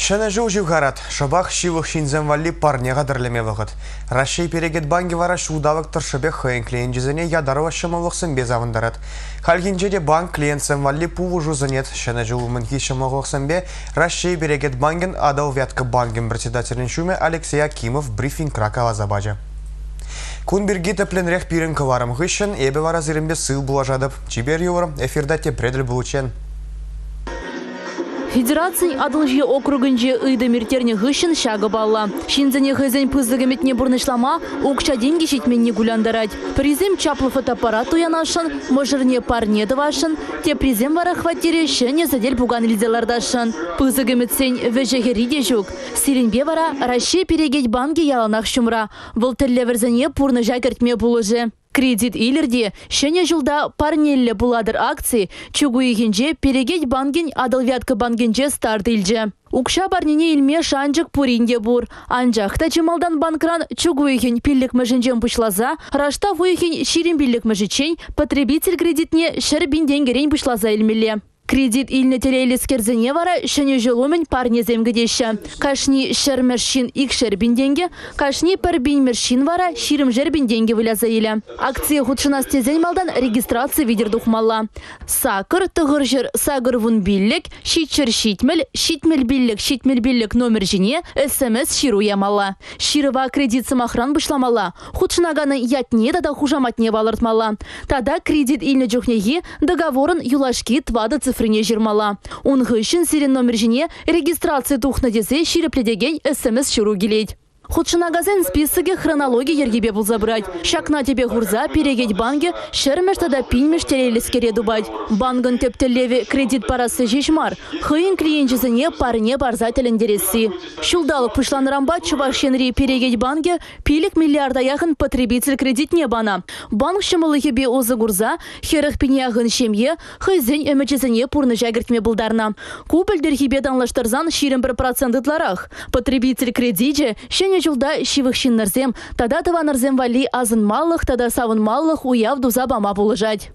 Ҫӗнӗ ҫул ҫывхарать. Шӑпах ҫывӑх ҫынсем валли парне хатӗрлеме вӑхӑт. Раҫҫей Перекет банкӗ вара ҫулталӑк тӑршшӗпех хӑйӗн клиенчӗсене ятарлӑ ҫӑмӑллӑхсемпе савӑнтарать. Хальхинче те банк клиентсем валли пулӑшу сӗнет. Ҫӗнӗ ҫул умӗнхи ҫӑмӑллӑхсемпе Раҫҫей Перекет банкӗн Атӑл Вятка банкӗн председателӗн ҫумӗ Алексей Акимов брифингра каласа пачӗ. Кун пирки тӗплӗнрех пирӗн кӑларӑм хыҫҫӑн эпӗ вара сирӗнпе сыв пулашатӑп. Чипер юлӑр, эфирта тепре тӗл пуличчен. Федерацин Атӑлҫи округӗнче ыйтӑм ирттернӗ хыҫҫӑн ҫакӑ паллӑ. Ҫынсене хӑйсен пысӑк ӗмӗтне пурнӑҫлама укҫа-тенкӗ ҫитменни кулянтарать. Пӗрисем чаплӑ фотоаппарат туянасшӑн, мӑшӑрне парне тӑвасшӑн, теприсем вара хваттере ҫӗнӗ сӗтел-пукан илсе лартасшӑн. Пысӑк ӗмӗтсен вӗҫӗ-хӗрри те ҫук. Сирӗнпе вара Раҫҫей Перекет банкӗ яланах ҫумра. Вӑл тӗллевӗрсене пурнӑҫа кӗртме пулӑшӗ. Кредит илӗр те Ҫӗнӗ ҫулта парнеллӗ пулатӑр акци чӳк уйӑхӗнче Перекет банкӗн Атӑл-Вятка банкӗнче старт илчӗ. Укҫа парнине илме шанчӑк пурин те пур. Анчах та чи малтан банкран чӳк уйӑхӗн пиллӗкмӗшӗнчен пуҫласа раштав уйӑхӗн 25-мӗшӗччен потребитель кредитне 100 000 тенкӗрен пуҫласа илмелле. Кредит илнӗ телейлӗскерсене вара Ҫӗнӗ ҫул умӗн парнесем кӗтеҫҫӗ. Кашни ҫӗрмӗш ҫын икшер пин тенкӗ, кашни пӗр пинмӗш ҫын вара ҫирӗмшер пин тенкӗ выляса илӗ. Акцие хутшӑнас тесен малтан регистраци витӗр тухмалла. 8, 900, 85, 770, 75, 75 номер ҫине СМС-ҫыру ямалла. Ҫырӑва кредит сӑмахран пуҫламалла. Хутшӑнаканӑн ятне тата хушаматне палӑртмалла. Тата кредит илнӗ чухнехи договорӑн юлашки тӑватӑ цифрине ҫырмалла. Ун хыҫҫӑн сирӗн номер ҫине регистраци тухнӑ тесе ҫирӗплетекен СМС-ҫыру килет. Хутшӑнакансен списокӗ хронологи йӗркипе пулса пырать. Ҫакна тӗпе хурса Перекет банкӗ ҫӗрмӗш тата пинмӗш телейлӗскере тупать. Банкӑн тӗп тӗллевӗ кредит парасси ҫеҫ мар, хӑйӗн клиенчӗсене парне парса тӗлӗнтересси. Ҫулталӑк пуҫланнӑранпа Чӑваш Енри Перекет банкӗ 5 миллиарда яхӑн потребитель кредитне панӑ. Банк ҫӑмӑллӑхӗпе усӑ курса 40 пине яхӑн ҫемье хӑйсен ӗмӗчӗсене пурнӑҫа кӗртме пултарнӑ. Ку пӗлтӗрхипе танлаштарсан 21% ытларах. Потребитель кредичӗ ҫӗнӗ ҫулта ҫывӑх ҫыннӑрсем тата тӑванӑрсем валли асӑнмалӑх тата савӑнмалӑх уяв туса пама пулӑшать.